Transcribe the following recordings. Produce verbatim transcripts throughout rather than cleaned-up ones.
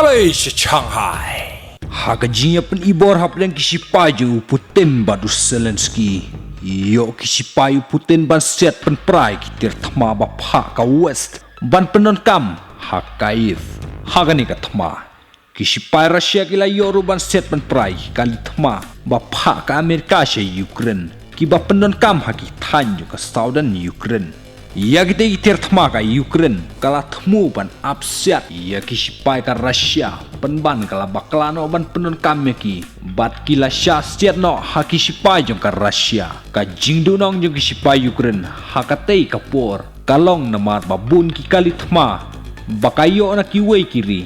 Alei sha Shanghai. Ha ka jingïapynibor hapdeng ki shipai jong u Putin bad u Zelensky, ïoh ki shipai u Putin ban siat pynpra ïa ki tiar thma ba phah ka West ban pyndonkam ha Kyiv. Ha kane ka thma, ki shipai Russia ki la ïoh ruh ban siat pynpra ïa ki kali thma ba phah ka Amerika sha Ukraine, kiba pyndonkam ha ki thaiñ jong ka Southern Ukraine. Ïa kitei ki tiar thma ka Ukraine ka la thmu ban ap siat ïa ki shipai ka Russia, pynban ka la bakla noh ban pyndonkam ïa ki, bad ki la shah siat noh ha ki shipai jong ka Russia. Ka jingduhnong jong ki shipai Ukraine ha katei ka por ka long namar ba bun ki kali thma ba ka ïoh na kiwei ki ri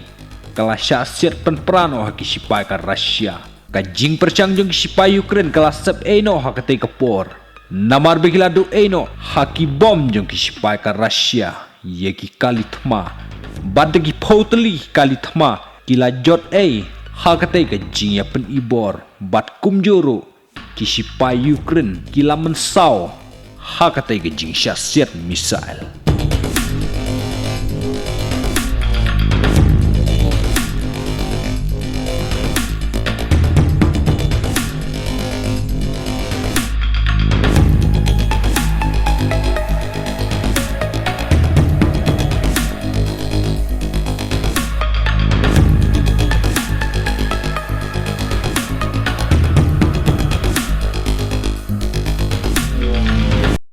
ka la shah siat pynpra noh ha ki shipai ka Russia. Ka jingpyrshang jong ki shipai Ukraine ka la sep ei noh ha katei ka por, namar ba ki la duh ei noh ha ki bom jong ki shipai ka Russia ïa ki kali thma. Bad da ki phew tylli ki kali thma ki la jot ei ha katei ka jingïapynibor, bad kumjuh ruh ki shipai Ukraine ki la mynsaw ha katei ka jingshah siat missile.